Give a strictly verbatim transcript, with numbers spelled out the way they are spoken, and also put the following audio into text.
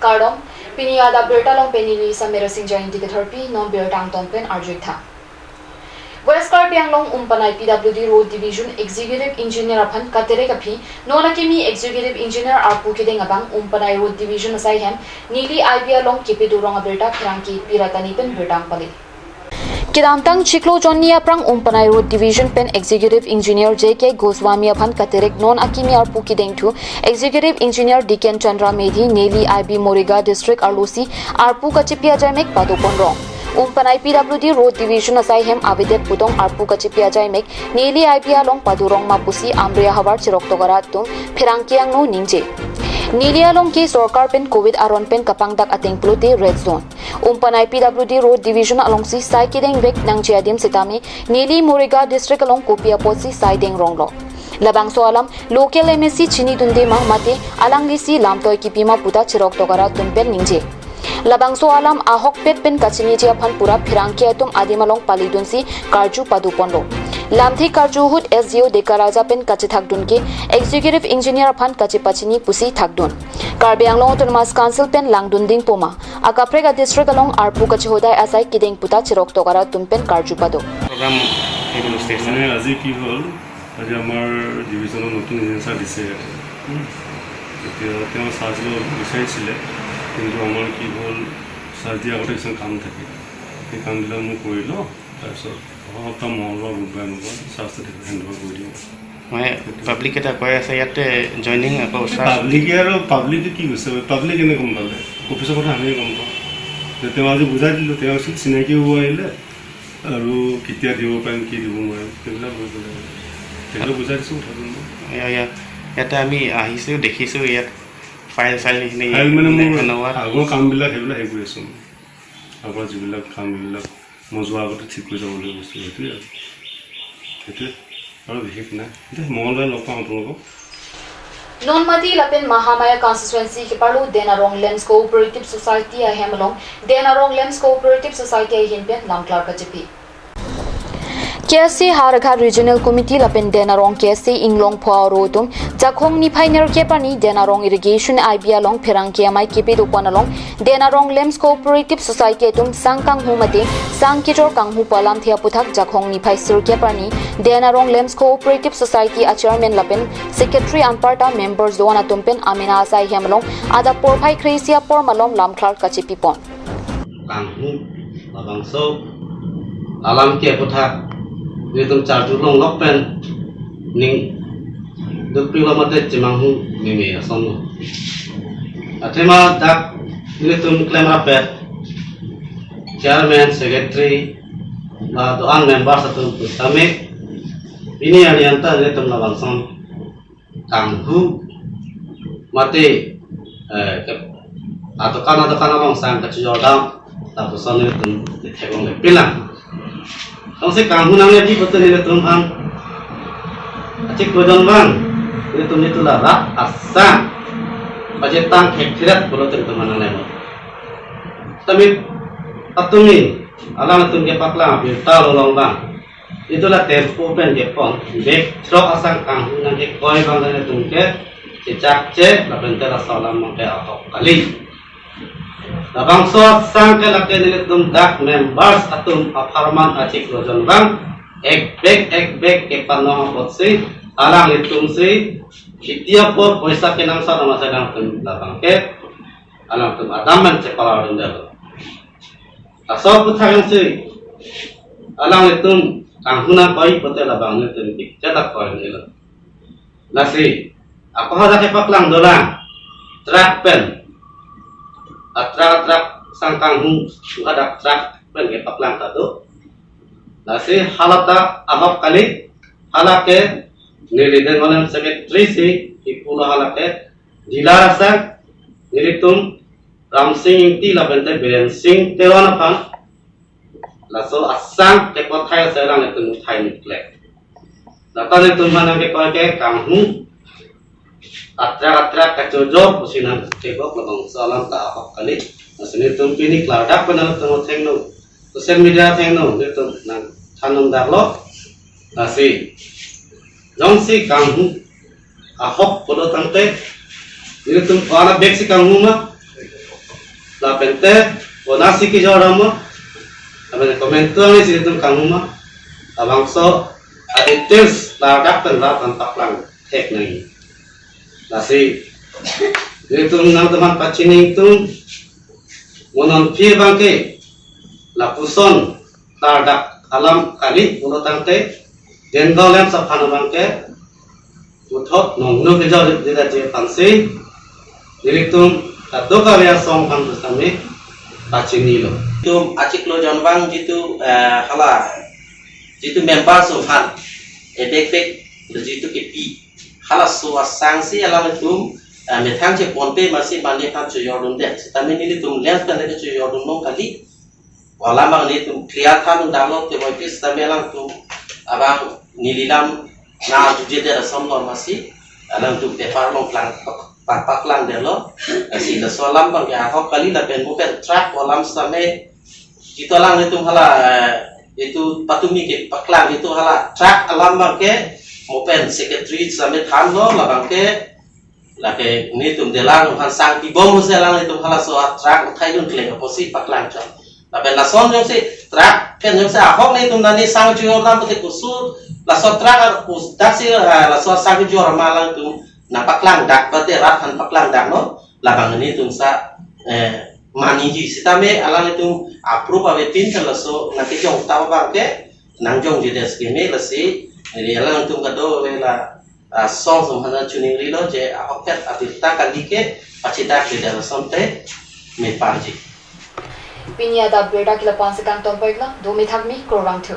Kardom, pini adap birta along pen neli Samir Singh Jainti ketherpi, non birta angton pen arju-ik tha. West Karbi Anglong Umpanai P W D Road Division Executive Engineer aphan katerek aphi, non akimi Executive Engineer arpu kedeng abang Umpanai Road Division asai hem, neli I B along kepi durong abirta pherangke pira tani pen birta pale. Kedamtang chiklo jonni aphrang Umpanai Road Division pen Executive Engineer J K Goswami aphan katerek non akimi arpu kedengthu Executive Engineer Diken Chandra Medhi neli I B Moriga District arlosi arpu kachipi ajaimek padoponrong. Umpanai P W D Road Division asai hem avedet putong arpu kachipi ajaimek neli I B along padurong ma pusi Amri ahavar chirok tokara atum pherangke angno ningje. Neli along ke sorkar pen Covid aron pen kapangdak ateng pulote red zone. Umpanai P W D Road Division alongsi sai kedeng vek nangji adim sitame neli Moriga District along kopi apotsi sai dengronglo. Labangso alam local M A C chinidunde ma mate alanglisi lamtoi kipi ma puta chirok tokara atum pen ningje. Labangso alam ahokpet pen kachiniji aphan pura pherangke atum adim along palidunsi karju padoponlo. Lamthe karju ahut S D O Dekaraja pen kachethakdun ke Executive Engineer aphan kachepachini pusi thakdun. Karbi Anglong Autonomous Council pen langdun dingpo ma akaprek a district along arpu kachihodai asai kedeng puta chirok tokara atum pen karju pado. Program এইটো station মানে আজি কি হ'ল, আজি আমাৰ ডিভিজনৰ নতুন engineer sir দিছে ইয়াতে। উম। এতিয়া তেওঁ চাৰ্জ ল'ব বিচাৰিছিলে, কিন্তু আমাৰ কি হ'ল, চাৰ্জ দিয়াৰ আগতে কিছুমান কাম থাকে, সেই কামবিলাক মই কৰি লওঁ, তাৰপিছত অহা সপ্তাহ মঙলবাৰ বুধবাৰ এনেকুৱা চাৰ্জটো তেখেতক হেণ্ড অভাৰ কৰি দিওঁ। মানে পাব্লিক এটা কৈ আছে ইয়াতে জইনিং আকৌ চাৰ্জ পাব্লিকে আৰু পাব্লিকে কি কৈছে, পাব্লিক কেনে গম পালে? অফিচৰ কথা আমিয়ে গম পাওঁ। যে তেওঁ আজি বুজাই দিলোঁ, তেওঁ আছিল চিনাকি হ'ব আহিলে, আৰু কেতিয়া দিব পাৰিম, কি দিব নোৱাৰিম, সেইবিলাক লৈ পেলাই তেখেতক বুজাই দিছোঁ কথাটো মই। এয়া, এয়া, ইয়াতে আমি আহিছোঁ, দেখিছোঁ ইয়াত ফাইল চাইল এইখিনি ফাইল মানে মোৰ দেখানোৱা। আগৰ কামবিলাক সেইবিলাক হেৰি কৰি আছোঁ মই। আগৰ যিবিলাক কাম, এইবিলাক মই যোৱাৰ আগতে ঠিক কৰি যাব লাগিব বস্তু, সেইটোৱে আৰু। সেইটোৱে আৰু বিশেষ নাই। দে, মঙলবাৰে লগ পাম আপোনালোকক। Non mati lapen Mahamaya constituency keparlo Denarong Lems Cooperative Society ahem along Denarong Lems Cooperative Society ahin pen lamklar kachipi. K S A Howraghat Regional Committee lapen Denarong K S A Inglong Pho aro atum Jakhong niphai nerkep arni Denarong Irrigation I B along pherangke amei kepi dopon along Denarong Lems Cooperative Society atum sang kanghu mate sang kejor kanghu pu alamthe aputhak Jakhong niphai sirkep arni Denarong Lems Cooperative Society a chairman lapen secretary anparta members do-an atum pen amena asai hem along adap porphai kre-isi apor malom lamklar kachipipon. Kanghu labangso alam ke aputhak nelitum charju longlok pen ning dukpilo mate chemanghu meme ason lo. Athema dak nelitum klem rapet chairman, secretary, la do-an members atum pusitame pini arni anta nelitum labangson kanghu mate, eh, ke, adokan adokan along sang kachejordam, lapuson nelitum theklongle pilang. Tongsi kanghu nangleji pulote nelitum aphan achik pudon bang, nelitum nelitum la rat asang pajirtang khek khirat pulote nelitum aphan nanglelo. Tame patumi alanglitum kepaklang abirta along bang, itum la tempo pen kepon bek throk asang kanghu nangkekoi bang nelitum ke chechakche lapen te laso alam abangke ahok kali. Labangso asang ke lake nelitum dak members atum apharman achiklo jon bang ekbek ekbek kepanong apotsi alanglitumsi video apor poisa kenangsot amat alanglitum labangke alanglitum adam men chepalar dundelo. Laso aputhak si alanglitum kanghu nangkoi pulote labang nelitum bikcha dak koi nelo. Lasi ako hadak kepaklang dolang truck pen, atruck atruck sang kanghu hadak truck pen kepaklang ta do. Lasi hala ta ahok kali, hala ke neli Denarong Lems Secretary si kipulo, hala ke dealer asang nelitum Ramsing Ingti lapen te Biren Sing Teron aphan laso asang kepathai asai alanglitum uthai nuklek. Lata nelitum aphan nangkekoi ke kanghu atruck atruck kachojor pusi nangkebok labangso alam ta ahok kali. Lasi nelitum pini klardak pen nelitum athengno, social media athengno nelitum nangthan nangdaklo. Lasi jongsi kanghu ahok pulo tangte nelitum ko-an abek si kanghu ma, Lapen te, konatsi kejor dam ma, lapen komantu angni si nelitum kanghu ma, labangso a-details ladak pen ladak pen paklang thek nangji. Lasi, nelitum nangtumphan pachini ingtung, mo non aphi abangke, lapuson, ladak alam kali pulo tangte, Dendolem aphan abangke, puthot nongno kejor didetji aphansi, nelitum kadokave asong aphan pusitame pachinilo. Tum achiklo jonvang jitu, eh, hala, jitu member atum aphan, eh, bek bek, jitu kepi. Halaso asangsi alanglitum, eh, methang cheponpe masi mane aphan chojordundet. Sitame nelitum lens pen lake chojordun long kali. Alam abang nelitum clear than danglo te boipis tame alangtum abang nelilam na juje der asom lo masi alangtum paper along klang pak-, pak-, paklangdetlo. Lasi laso alam abangke ahok kali lapen mo pen truck alam sitame jitu alanglitum hala, eh, jitu patumi kepaklang jitu hala truck alam abangke mo pen secretary sitame thanlo labangke lake nelitum delang aphan sang pibom pusi alanglitum halaso a-truck uthai dun klem apotsi paklang chot. Lapen lason jongsi truck pen jongsi ahok nelitum nani sang chojor dam pute kusur laso truck ar-, us-, daksi, ah, laso sang chojor ma alangtum nangpaklang dak pute rat aphan paklang daklo labang nelitum sa, eh, maniji sitame alanglitum approve avepin ke laso nangkejong ta abangke nangjongjedet keme lasi neli alanglitum kadokave la, ah, asong atum aphan chiningrilo je ahokpet abirta kali ke pachidakledet asonte meparji. Pini adap birta ke la-ansi kangton pon iklo, dome thakme, kurvangthu.